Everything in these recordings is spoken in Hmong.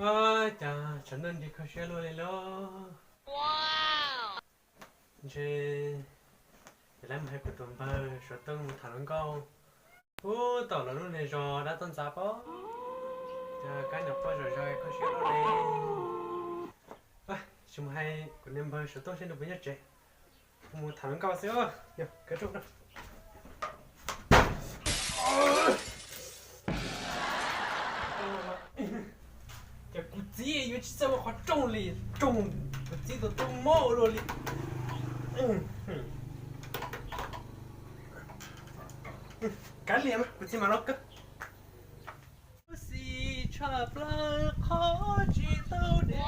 Ua cas tshav ntuj nrig kho siab luaj li lauj. Ntshe lawv mus hais kuv tus npawg Suav Tooj mus tham hluas nkauj ub tom lawv lub niag zos dab tuaj ntxas pob. Cas kab nyuam qhuav zom zaws kho siab luaj li. Tsis mus hais kuv niag npawg Suav Tooj seb nws puas nyob tsev. Mus tham hluas nkauj xwb. Yog, kawg rooj na. Ces kuv txiv yuav tsis txawj ua qhov rooj li, rooj kuv txiv tus tub mob ua luaj li. Kav liam mas kuv txiv mam los kawg. Xis tshaj plaws qhov tsis tau de.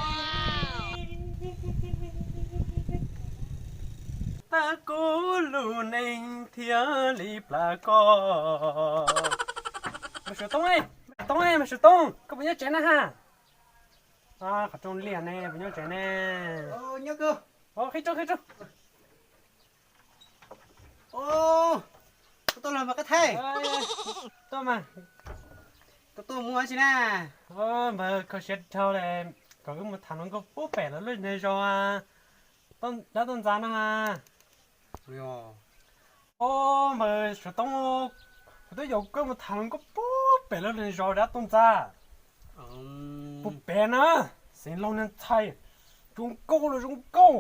Tag kuv lub neej thiaj li plam koj. Mas Suav Tooj, Tooj, Mas Suav Tooj, koj puas nyob tsev na ha? Qhov rooj liaj ne, puas nyob tsev ne? Qhib rooj, qhib rooj. Tuaj los mas Kab Thaib. Tuaj mas. Tuaj tuaj mus tsi na? Npawg kho siab dhau li, kom wb mus tham hluas nkauj pub pem lawv lub niag zos dab tuaj ntxas no. Os, npawg Suav Tooj, kuv twb yaum koj mus tham hluas nkauj pub pem lawv lub niag zos dab tuaj ntxas. Pub pem na, xeev laug niag ntxhais, zoo nkauj los zoo nkauj.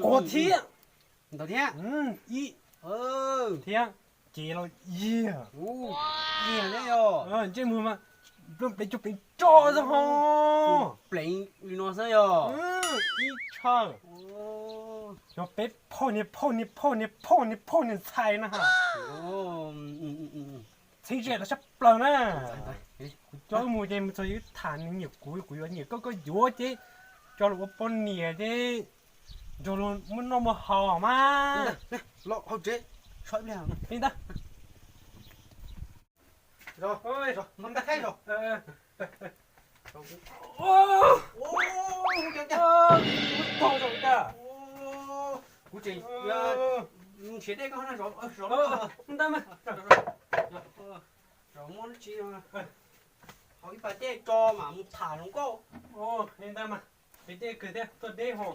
Quav thiab, ib thiab, ces los yig. Ntsej muag mas nplooj pleev cuag pleev roj xwb ho. Pleev li no xwb yog. Ib tshaw. Yog peb phauj niag phauj niag phauj niag phauj niag phauj niag ntxhais na ha. Txheeb ze los sab plaws na. Kuv coj wb mus ces mus txog wb tham nws nyiam kuv, kuv yuav nyiam koj, koj yuav ces coj los ua poj niam ces nrog luag muaj noj muaj haus mas. Los hauv tsev so ib pliag. Li ntawd. Kuv tseem nrhiav dej koj na. Ntawd mas. Zov muab dab tsi, haus ib pas dej tso mam mus tham hluas nkauj. Li ntawd mas, nrhiav dej kawg thiab tuaj deb ho.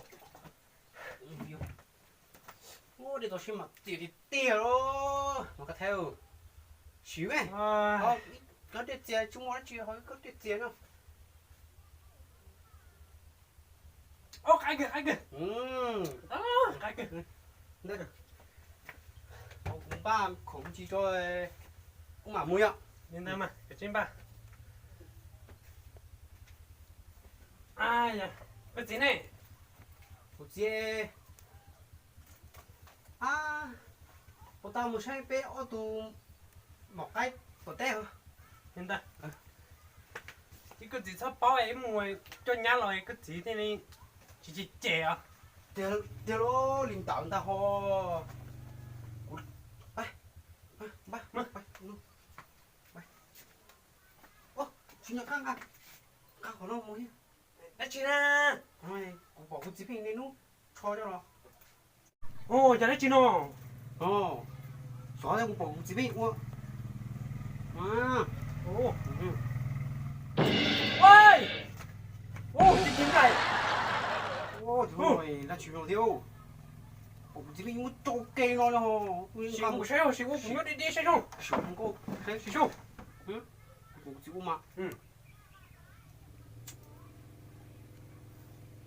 Ua dej tau siab mas tiag tiag tiag los mas Kab Thaib. Siv me, koj dej txias tsis muaj dab tsi, haus koj dej txias no. Qaib kawg, qaib kawg. Qaib kawg. Kuv npaj khoom tsis tso, kuv mam mus yom. Li ntawd mas, koj tsis npaj. Koj txiv ne? Kuv txiv, puas tau mus saib peb ob tug maum qaib tom teb? Li ntawd. Ces koj txiv txhob paub es mus coj nyab los koj txiv thiaj li tsis cem cem os. Tiag, li ntawd ntag ho. Kuv, npaj, npaj, npaj. Tsis nco qab nqa, nqa qhov no mus thiab. Dab tsi na? Kuv pom kuv txiv pheej niaj hnub tsho coj los. Ua cas dab tsi no? Xyov thiab, kuv pom kuv txiv pheej ua. Ua, ua, tsis nqaim. Dab tsi no thiab? Pom kuv txiv pheej muab tsau ke no. Sim ua, sim ua, kuv nyob deb deb saib zoo. Sim ua, sim ua. Kuv pom kuv txiv ua mas.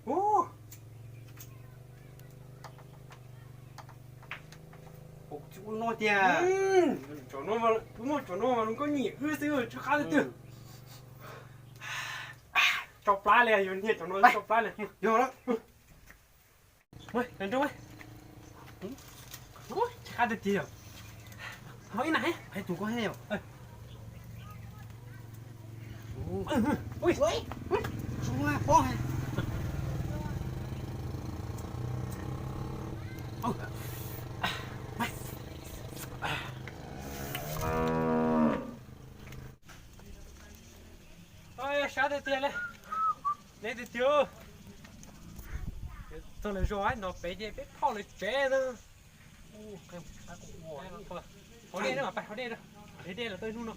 Ua, kuv txiv ua no tiag. Cov no, kuv muaj cov no mas nkauj nyiam wb xwb, tsis qab twg. Tso plab li, yus niag cov no tso plab li. Yog lawm. Mus, nroo, tsis qab twg tiag yom. Ho ib na, hais tus koj thiab yom. Sab tiag tiag li, neb tiag tiag. Txog lawv zos no pem ces peb phauj lawv tsev na. Haus dej na, haus dej, haus dej los tau hnub no.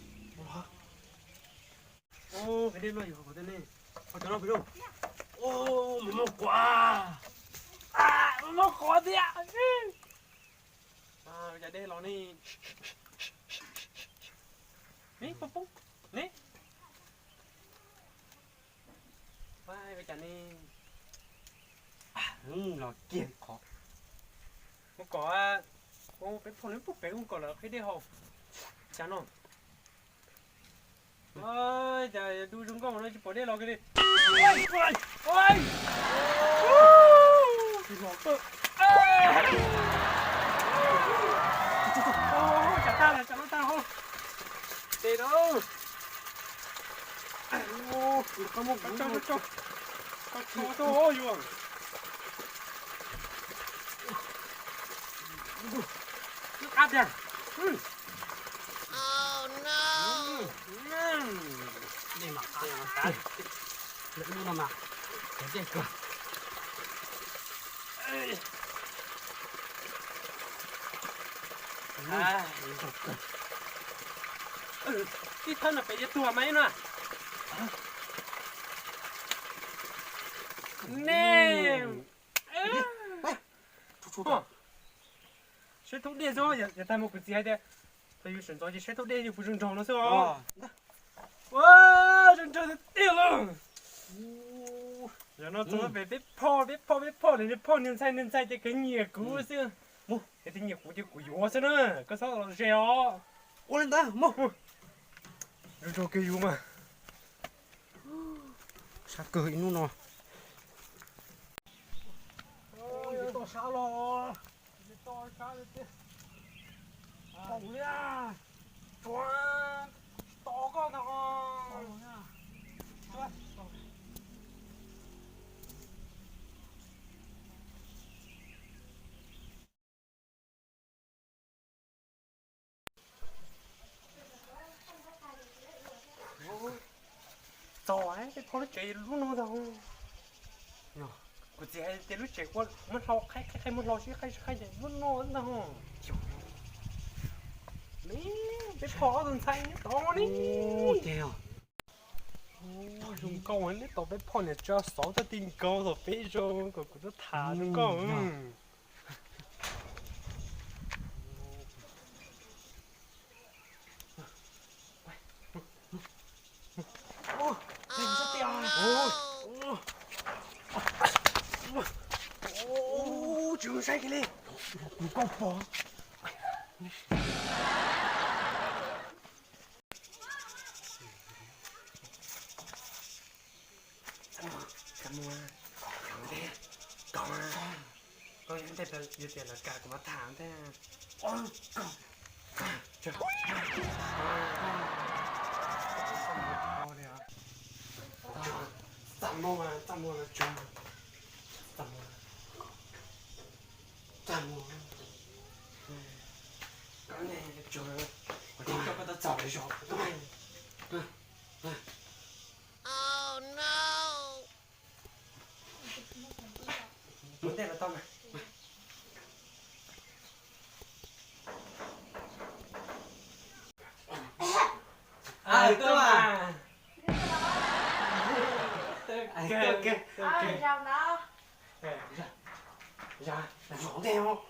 Ua, dej loj yog qhov twg ne? Qhov cov no pem rau. Ua, mus muag quav. Mus muag quav thiab. Cas dej los ne. Ne, poob poob ne. Ua cas ne. Los kiag qhov. Mus kom, ua peb phom ne, pub pem mus kom lawv qhib dej haus. Cas no. Cas du zoo nkauj no tsis pom dej los kiag li. Tsam tag, tsam no tag hauv. Tes no. Koj tso, koj tso, koj tso tuaj yuav. Qab tiag. Dej mas qab, lawm lub no mas, dej kawg. Tib thawb no pem yuav tuag mas ib no. Ne. Saib thaub dej xwb, yav tag mus kuv txiv hais tias thaum yus sawv ntxov ces saib thaub dej yus puas zoo nraug no xwb os. Ua, zoo nraug tiag tiag lawm. Zaum no txog pem peb phoj, peb phoj, peb phoj, niag phoj niag ntxhais niag ntxhais ces kawg nyiam kuv xwb. Es twb nyiam kuv ces kuv yuav xwb na, koj txhob los ze os. Ua li ntawd, mus. Zoo nraug kiag yus mas. Sab kawg ib hnub no. Tsis tau sab los, tsis tau sab li tiag. Tau li, tsuav tau koj ntag. Txog peb phoj lub tsev lub no ntag. Kuv txiv hais tias lub tsev ua muab hlau qhaib qhaib qhaib muab hlau sib qhaib sib qhaib ces lub no ntag. Me, peb phoj ob tug ntxhais nyob tod ne. Zoo nkauj neb tau peb phoj niam tsa xauv txoj ti nkaus thaum peb zoo kom kuv tuaj tham zoo nkauj. Tsis mus saib kiag li, kuv koj pom. Koj mus, koj mus, koj mus, koj mus, koj mus, yog tias lawv kam kuv mam tham thiab. Txaj muag, txaj muag, txaj muag, txaj muag, txaj muag, koj ne, tsuag, kuv coj koj tuaj txog lawv zos. Mus ntej los tau mas. Tuaj mas. Tuaj kawg, tuaj kawg. Zos ntej os.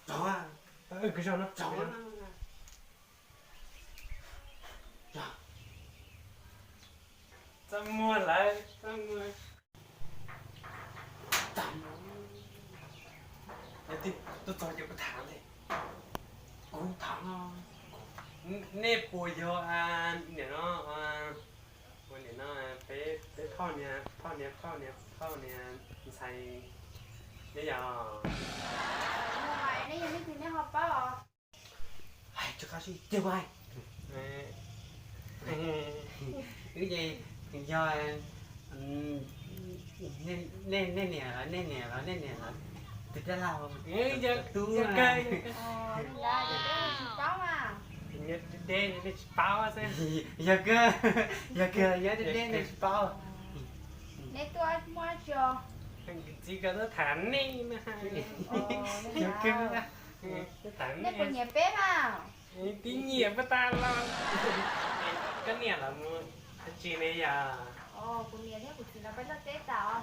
Zos, kwv zos no zos. Txaj muag lawm, txaj muag. Yog twg tuaj txog ces kuv tham ntej. Kuv tham no. Nej puas yog niam no, ua niam no, peb, peb phauj niam, phauj niam, phauj niam, phauj niam ntxhais, nej yog? Yog hais nej yog leej twg nej ho paub os? Hais tsis qab sib tiag mas. Wb ces yog nej niam los nej niam los nej niam los tus dab laug tub. Tsis paub mas. Deb nej tsis paub xwb. Yog kawg, yog kawg, yog deb deb nej tsis paub. Neb tuaj muaj dab tsi os? Txiv kawg tuaj tham nej na. Yog kawg, tuaj tham nej. Nej puas nyiam peb mas? Tib nyiam puas tas los. Koj niam los mus dab tsi ne yom? Kuv niam thiab kuv txiv los peb luaj teb tas os.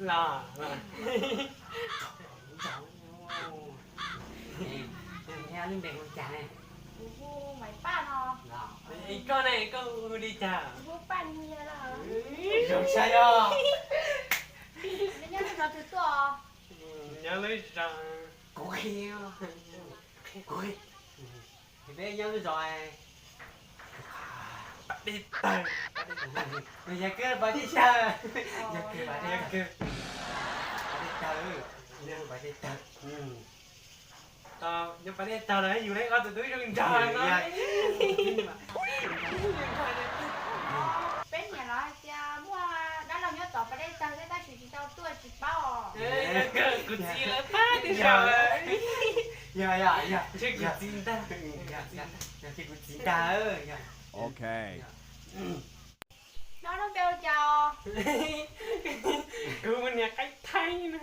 Los, thiab lub npe hu cas ne? Kuv hu Maiv Paj no. Koj ne, koj hu li cas? Kuv hu Paj Niag lawm. Zoo siab os. Neb nyob lub zos twg tuaj? Nyob lub zos, kuv qhia, kuv qhia. Peb nyob lub zos Pas Dej Tawg. Yog kawg Pas Dej Tawg. Yog kawg Pas Dej Tawg. Pas Dej Tawg, yog Pas Dej Tawg. Nyob Pas Dej Tawg los yus leej ob tug tub zoo nraug no. Peb niam los hais tias muaj dab laug nyob tom Pas Dej Tawg thiab tab sis tsis tau tuaj tsis paub os. Kuv txiv lawv pab twb zoo. Yog, yog, yog, ntshe kuv txiv ntag. Yog, yog, kuv txiv ntag. Ok. No lub npe hu cas? Kuv hu niam Qaib Thaib no.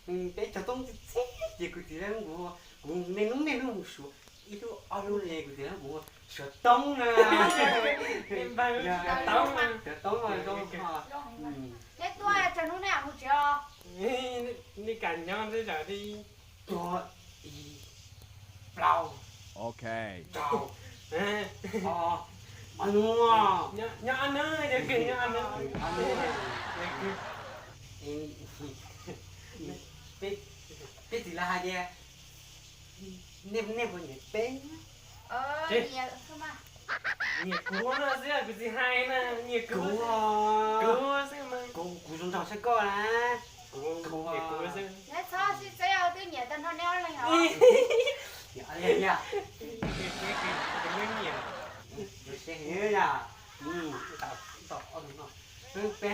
Kuv peb cog toob txi txi ces kuv txiv lawv kuv, kuv niaj hnub niaj hnub mus suav ib lub ob lub li, kuv txiv lawv kuv suav toob na. Suav toob, suav toob zoo. Neb tuaj tsawg hnub neb mus tsev os? Nej kam nyob tej zaum li. Tuaj ib, plaub, rau, ob, ob hnub. Nyob ob hnub, yog kawg nyob ob hnub. Peb txiv lawv hais tias nej, nej puas nyiam peb? Nyiam kuv no xwb, kuv txiv hais na, nyiam kuv, kuv xwb mas. Kuv, kuv zoo nraug saib koj na. Kuv, kuv xwb. Neb txhob sib txeeb, twb nyiam tag nrho neb ob leeg os. Nyiam ob leeg yom. Kuv nyiam. Peb,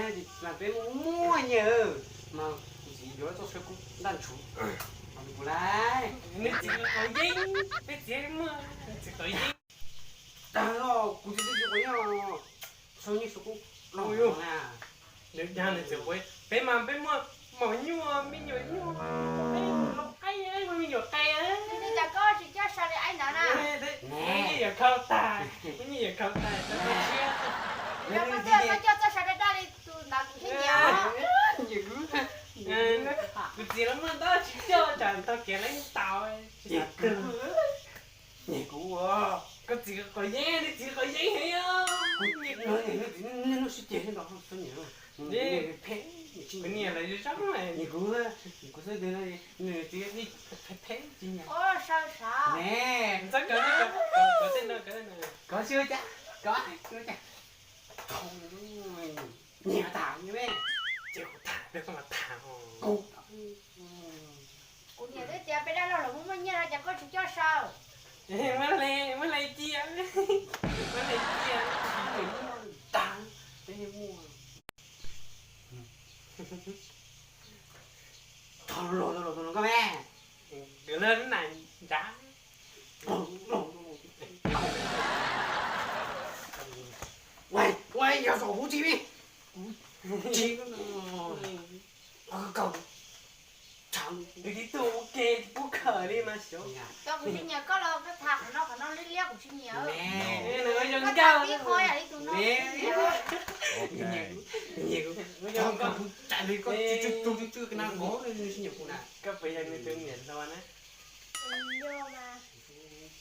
peb muaj nyiam mas kuv txiv yuav txoj saw kuv ntaj ntshuv. Kuv laiv, nws txiv qau yeeb, peb txiv muaj nws txiv qau yeeb. Tag los kuv txiv txiv qau yeeb, saw nyiaj saw kub los na. Nws dag nws txiv qau yeeb, peb mas peb muaj maum nyuj, me nyuam nyuj, peb lau qaib, muaj me nyuam qe. Cas koj tsis coj saw li aib ntawd na? Muaj nyiaj yuav khau tag, muaj nyiaj yuav khau tag, txhob koj siab. Yog koj tuaj koj coj txoj saw daj daj li tus ntawd kuv thiaj nyiam. Kuv txiv los muaj ntau tsis coj tsam tau kev leej tau tsis xav kawg. Nyiam kuv. Koj txiv qau yeeb, neb txiv qau yeeb heev os. Neb lub sib ceg nto nyiam, phem, kuv niam lawv zoo zoo. Nyiam kuv, kuv xwb, nws txiv phem phem tsis nyiam. Saw sav ne. Kov tsis ua cas, kov tsis ua cas. Nyiam tas ne, ces kuv tham, peb koj mas tham. Kuv, kuv niam twb tias peb dab laug los muaj muaj nyiaj no cas koj tsis coj saw? Muab hle, muab hle cia, muab hle cia. Peb muaj tag, peb muaj. Thov los los los koj me. Nkawd lawv nais nrad. Ua, ua yog saum huv tsis me. Kuv tsis, kawg, tib tug ua ke pub khawm li mas xyov. Koj kuv tsis nyiam koj los koj tham qhov no qhov no liab liab kuv tsis nyiam. Nws ua zoo nkauj, ua zoo nkauj, ua zoo nkauj, ua zoo nkauj, ua zoo nkauj, koj puas yog nws tus niam hluas na?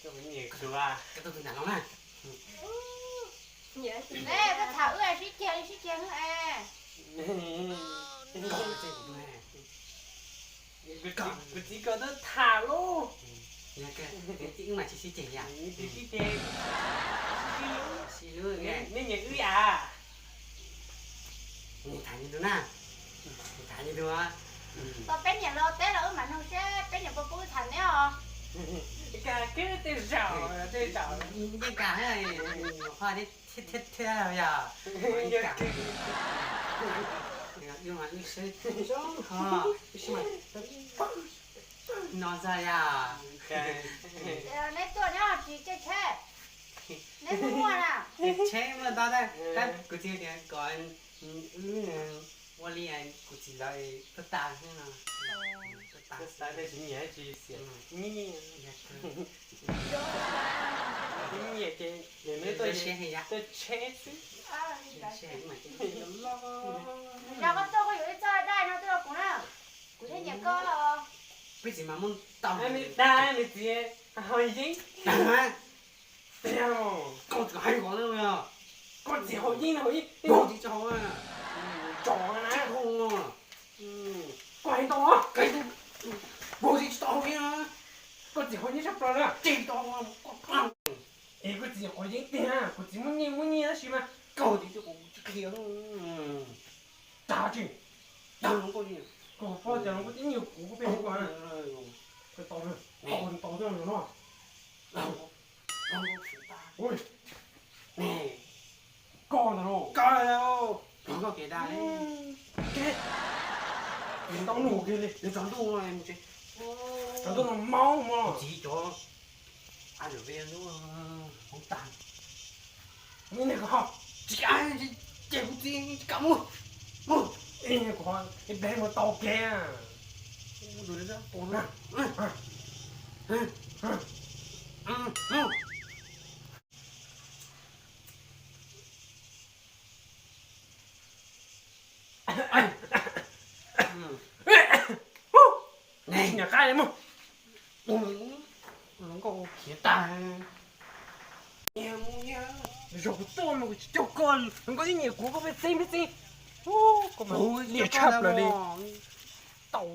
Koj puas nyiam kuv? Koj tus nam no na. Koj tham wb sib ceg li sib ceg wb es. Kuv txiv kom tuaj tham lauj. Wb mas tsis sib ceg yom? Tsis sib ceg. Sib hlub, nej nyiam wb yam. Nws tham nws tus na. Nws tham nws tus. Tau peb niam los teb los wb mam nug seb peb niam puas pub wb tham neb os. Kag kawg tej zaum, tej zaum. Yeej kag, nyuam qhuav thiab thiab yog. Yeej kag. Wb mas wb sib zoo ho. No txog yog. Neb tuaj neb ho tsis caij tsheb, neb muaj muaj na. Tsheb muaj ntau tab, tab kuv txiv tias kom wb Ua li kuv txiv lawv tuaj tas xwb no. Tuaj tas xwb, tsis nyiam tsis xiam. Nyiam, nyiam ces nws tuaj tsheb xwb. Yog koj tuaj koj yuav ib txoj dai no tuaj rau kuv na, kuv thiaj nyiam koj. Peb txiv mas muab tau, nws dag nws txiv haus yeeb. Tiag, koj txiv haus yeeb no, koj txiv haus yeeb no, haus yeeb, koj txiv tsis haus, tso na, koj hais tau, koj txiv tsis tau haus yeeb, koj txiv haus yeeb tshaj plaws na, tsis tau, es koj txiv haus yeeb tiag, kuv txiv muaj nyiaj muaj nyiaj tab sis mas koj txiv tsis qhia, tag tsis, tag koj, koj poj tias koj tib nyuag kuv koj peb kuv na, tau, tau tau no. Koj ntag lauj, koj ntag lauj, tau nug kiag li, tsaus ntuj no maub mog. Txiv cov, hauv tag, ib niag koj ho, tsis, ces kuv txiv tsis kam mus, mus, ib niag koj ho, ib pliag mus tau kev. Niam qab mus, nkauj khiav tag. Zaum kuv tuaj mas kuv tsis coj koj, nkauj ib nyiam kuv koj pheej txeeb pheej txeeb. Koj mas liam tshaj plaws li. Tau.